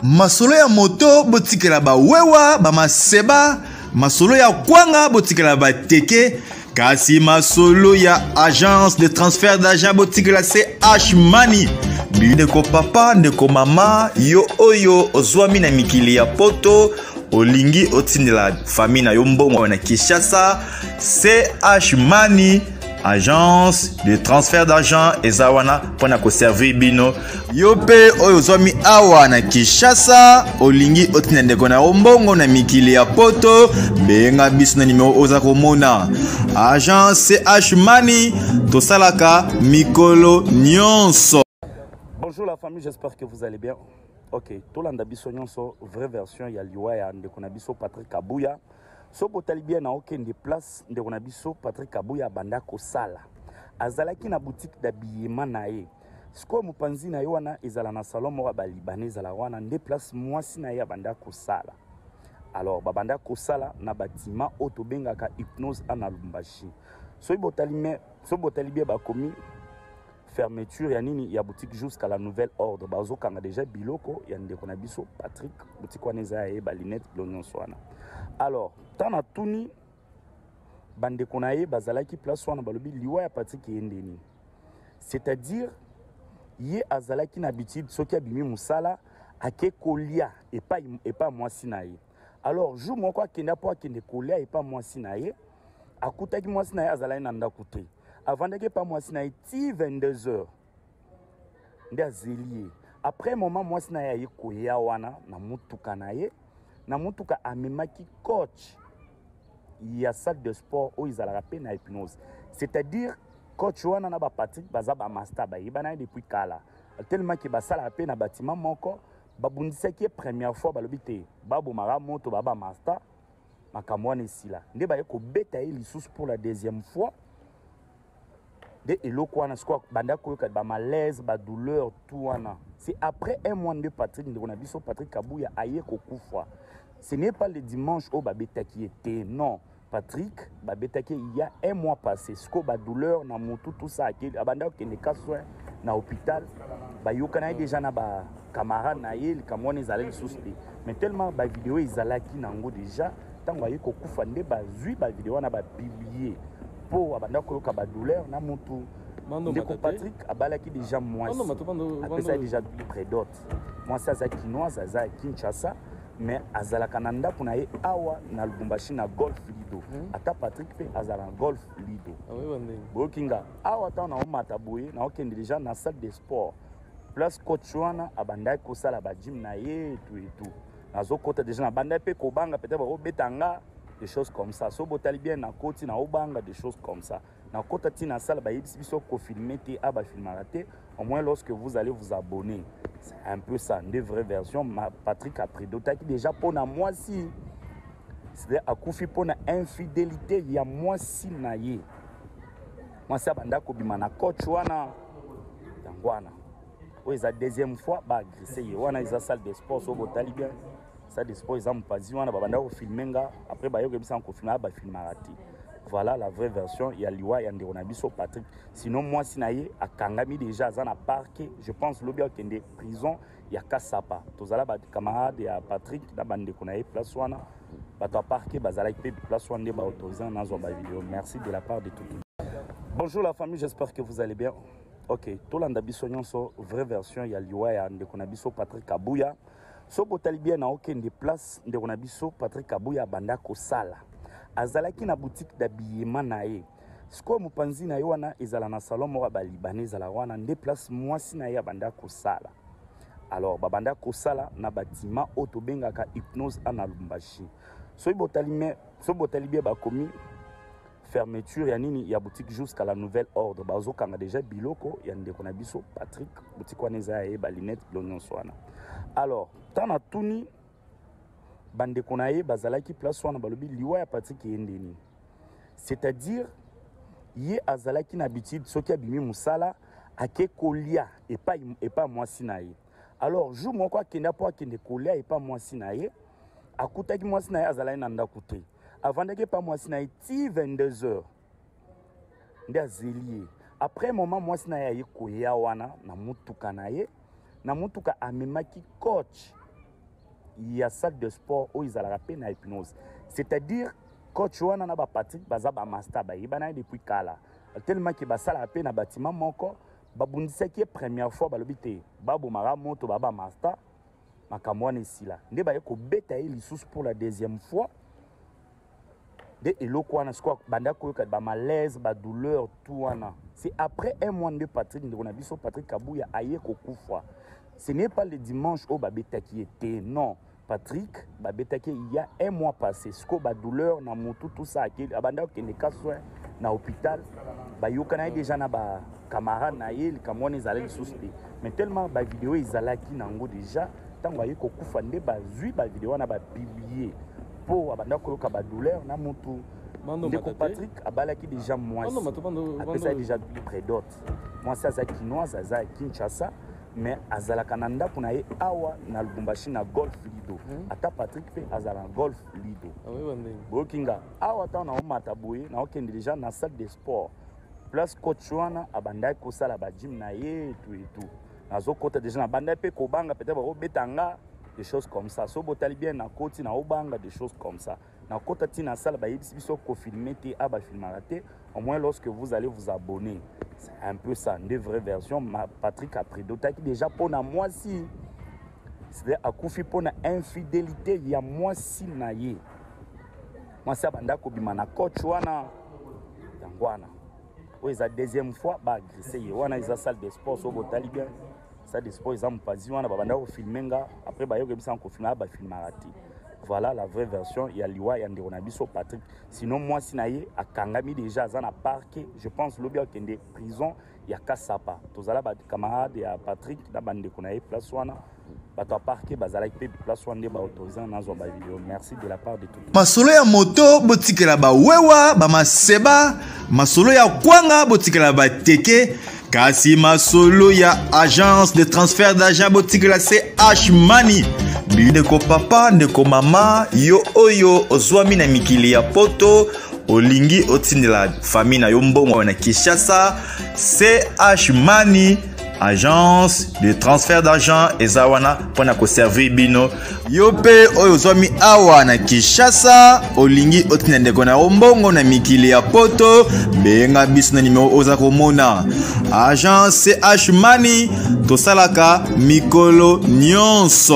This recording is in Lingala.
Masolo ya moto botikela ba wewa ba maseba, masolo ya kwanga botikela ba teke, kasi masolo ya agence de transfert d'argent botikela CH Money. Ndeko papa, ndeko mama, yo oyo ozwami na mikili ya poto, olingi otindela famille na yo mbongo na Kinshasa, CH Money agence de transfert d'argent eza wana mpo na koservir bino. Yo mpe oyo ozwami awa na Kinshasa, olingi otinda ndeko na yo mbongo na mikili ya poto, benga biso na nimero oza komona. Agence CH Money, tosalaka mikolo nyonso. Bonjour la famille, j'espère que vous allez bien. Ok, tolanda biso nyonso vraie version ya liwa ya ndeko na biso Patrick Kabuya. Soki botali bien na okende place ndeko na biso Patrick Kabuya abanda kosala. Azalaki na boutique d'habillement na ye. Sikoyo mopanzi na ye wana ezala na salon moko ya ba Libanais ezala wana nde place mwasi na ye abanda kosala. Alors babanda kosala na bâtiment oyo tobengaka hypnose na Lubumbashi. Soki botali mais soki botali bien bakomi fermeture ya nini ya boutique jusqu'à la nouvelle ordre, bazokanga déjà biloko ya ndeko na biso Patrick. Boutique wana eza ya ye, ba lunettes bilo nyonso wana. Alors tant natuni bandeko na ye bazalaki place wana, balobi liwa ya Patrick eyende nini, c'est-à-dire ye azalaki na habitude soki abimi mosala ake kolia epai epai mwasi na ye. Alors jour moko akende mpo akende kolia epai mwasi na ye, akutaki mwasi na ye azalaki na ndako te. Avandaki epai mwasi na ye ti 22 heures nde azeli ye. Après moment mwasi na ye aye koya wana na mutuka na ye, na mutuka amemaki coach ya salle de sport oyo ezalaka mpe na hypnose, c'est-à-dire coach wana na ba Patrick baza ba master, bayebana ye depuis kala tellement ke basalaka mpe na bâtiment moko. Babundisaki ye première fois, balobi te babomaka moto ba ba master, makambo wana esila, nde baye kobeta ye lisusu pour la deuxième fois. Nde eloko wana sikoyo banda koyoka ba malaise, ba douleur, tout wana. C'est après un mois nde Patrick, ndeko na biso Patrick Kabuya, aye kokufa. Ce n'est pas le dimanche oyo babetaki ye te, non. Patrick babetaki ye il y a un mois passé. Sikoyo ba douleur na mutu, tout ça, abanda kokende ka soin na hôpital, bayokana ye déjà na ba camarade na ye, likambo wana ezalaki lisusu te. Mais tellement ba vidéo ezalaki nango déjà, ntango aye kokufa nde bazwi ba vidéo wana bapublie mpo abanda koyoka ba douleur na mutu. Ndeko Patrick abalaki déjà mwasi, apesaki déjà prédot. Mwasi aza kinoise, aza ya Kinshasa, mais azalaka na ndako na ye awa na Lubumbashi na Golf Lido. Ata Patrick mpe azala na Golf Lido. Boyoki nga awa ntango naomata boye, naokende déjà na salle de sport place coach wana abandaki kosala ba gym na ye etu etu. Nazokota déjà, nabandaki mpe kobanga peut-être bakobeta nga, des choses comme ça. So botali bien, nakoti naobanga, des choses comme ça. Nakota ntina salle, bayebisi biso kofilme te, a bafilmaka te, au moins lorsque vous allez vous abonner. C'est un peu ça nde vraie version. Ma Patrick aprédotaki déjà mpona mwasi, c'est-à-dire akufi mpona infidélité ya mwasi na ye. Mwasi abanda kobima na coach wana, yango wana oyo eza deuxième fois baagresse ye. Wana eza salle de sport, so botali bien salle de sport eza mopanzi wana, babanda kofilme nga. Après bayoka ebisa kofilme, bafilmaka te. Voilà la vraie version ya liwa ya ndeko na biso Patrick. Sinon mwasi na ye akangami déjà, aza na parquet, je pense lobi akende prison ya Kasapa. Tozala ba camarade ya Patrick na bandeko na ye place wana, bato ya parquet bazalaki mpe place wana nde baautorise nazwa ba vidéo. Merci de la part de tout. Bonjour la famille, j'espère que vous allez bien. Ok, tolanda biso nyonso vraie version ya liwa ya ndeko na biso Patrick Kabuya. Soki botali bien na okende place ndeko na biso Patrick Kabuya abanda kosala, azalaki na boutique d'habillement na ye. Sikoyo mopanzi na ye wana ezala na salon moko ya ba Libanais ezala wana nde place mwasi na ye abanda kosala. Alors babanda kosala na bâtiment oyo tobengaka hypnose na Lubumbashi. Soki botali mais soki botali bien bakomi fermeture ya nini ya boutique jusqu'à la nouvelle ordre, bazokanga déjà biloko ya ndeko na biso Patrick. Boutique wana eza ya ye, ba lunettes bilo nyonso wana. Alors tant natuni bandeko na ye bazalaki place wana, balobi liwa ya Patrick eyende nini, c'est-à-dire ye azalaki na habitude soki abimi mosala ake kolia epai epai mwasi na ye. Alors jour moko akende mpo akende kolia epai mwasi na ye, akutaki mwasi na ye azalaki na ndako te. Avandaki epai mwasi na ye ti 22 heures nde azeli ye. Après moment mwasi na ye aye koya wana na mutuka na ye, na mutuka amemaki coach ya salle de sport oyo ezalaka mpe na hypnose. C'est-à-dire coach wana na ba Patrick baza ba master, bayebana ye depuis kala, tellement ke basalaka mpe na bâtiment moko. Babundisaki ye première fois, balobi te babomaka moto, ba bamaster, makambo wana esila. Nde baye kobeta ye lisusu pour la deuxième fois. Nde eloko wana sikoyo banda koyoka bamalaise, badouleur, tout wana. C'est après un mois nde Patrick, ndeko na biso Patrick Kabuya, aye kokufa. Ce n'est pas le dimanche oyo babetaki ye te, non. Patrick babetaki ye il y a un mois passé. Sikoyo badouleur na motu, tout ça, abanda kokende ka soin na hôpital. Bayokana ye déjà na bacamarade na ye, likambo wana ezalaki lisusu te. Mais tellement bavideo ezalaki nango déjà, ntango aye kokufa nde bazwi bavideo wana, bapublier mpo abanda koyoka badouleur na motu. Ndeko Patrick abalaki déjà mwasi, apesaki déjà prédot. Mwasi aza kinoise, aza ya Kinshasa, mais azalaka na ndako na ye awa na Lubumbashi, na Golf Lido. Ata Patrick mpe azala na Golf Lido. Boyoki nga awa, ntango naomata boye, naokende déjà na salle de sport, place coach wana abandaki kosala bagym na ye etu etu. Nazokota déjà, nabandaki mpe kobanga, peut-être bakobeta nga, des choses comme ça. So botali bien, nakoti, naobanga, des choses comme ça. Nakota ntina sala, bayebisi biso kofilmer te, a bafilmaka te, au moins lorsque vous allez vous abonner. C'est un peu ça nde vraie version. Ma Patrick aprédotaki déjà mpona mwasi, c'est-à-dire akufi mpona infidélité ya mwasi na ye. Mwasi abanda kobima na coach wana. Yango wana oyo eza deuxième fois baagresser ye. Wana eza salle de sport. So botali bien, salle de sport eza mopanzi wana. Babanda kofilmer nga, après bayoka ebisanga kofilmer, bafilmaka te. Voilà la vraie version ya liwa ya ndeko na biso Patrick. Sinon mwasi na ye akangami déjà, aza na parquet. Je pense lobi akende prison ya Kasapa. Tozala bacamarade ya Patrick na bandeko na ye place wana. Bato ya parquet bazalaki mpe place wana, nde baautorise nazwa bavideo. Merci de la part de tout. Masolo ya moto botikela bawewa, bamaseba. Masolo ya kwanga botikela bateke, kasi masolo ya agence de transfert d'argent botikela CH Money. Ndeko papa, ndeko mama, yo oyo ozwami na mikili ya poto, olingi otindela famille na yo mbongo na Kinshasa, CH Money, agence de transfert d'argent, eza wana mpona koservir bino. Yo mpe oyo ozwami awa na Kinshasa, olingi otinda ndeko na yo mbongo na mikili ya poto, benga biso na nimero oza komona. Agence CH Money, tosalaka mikolo nyonso.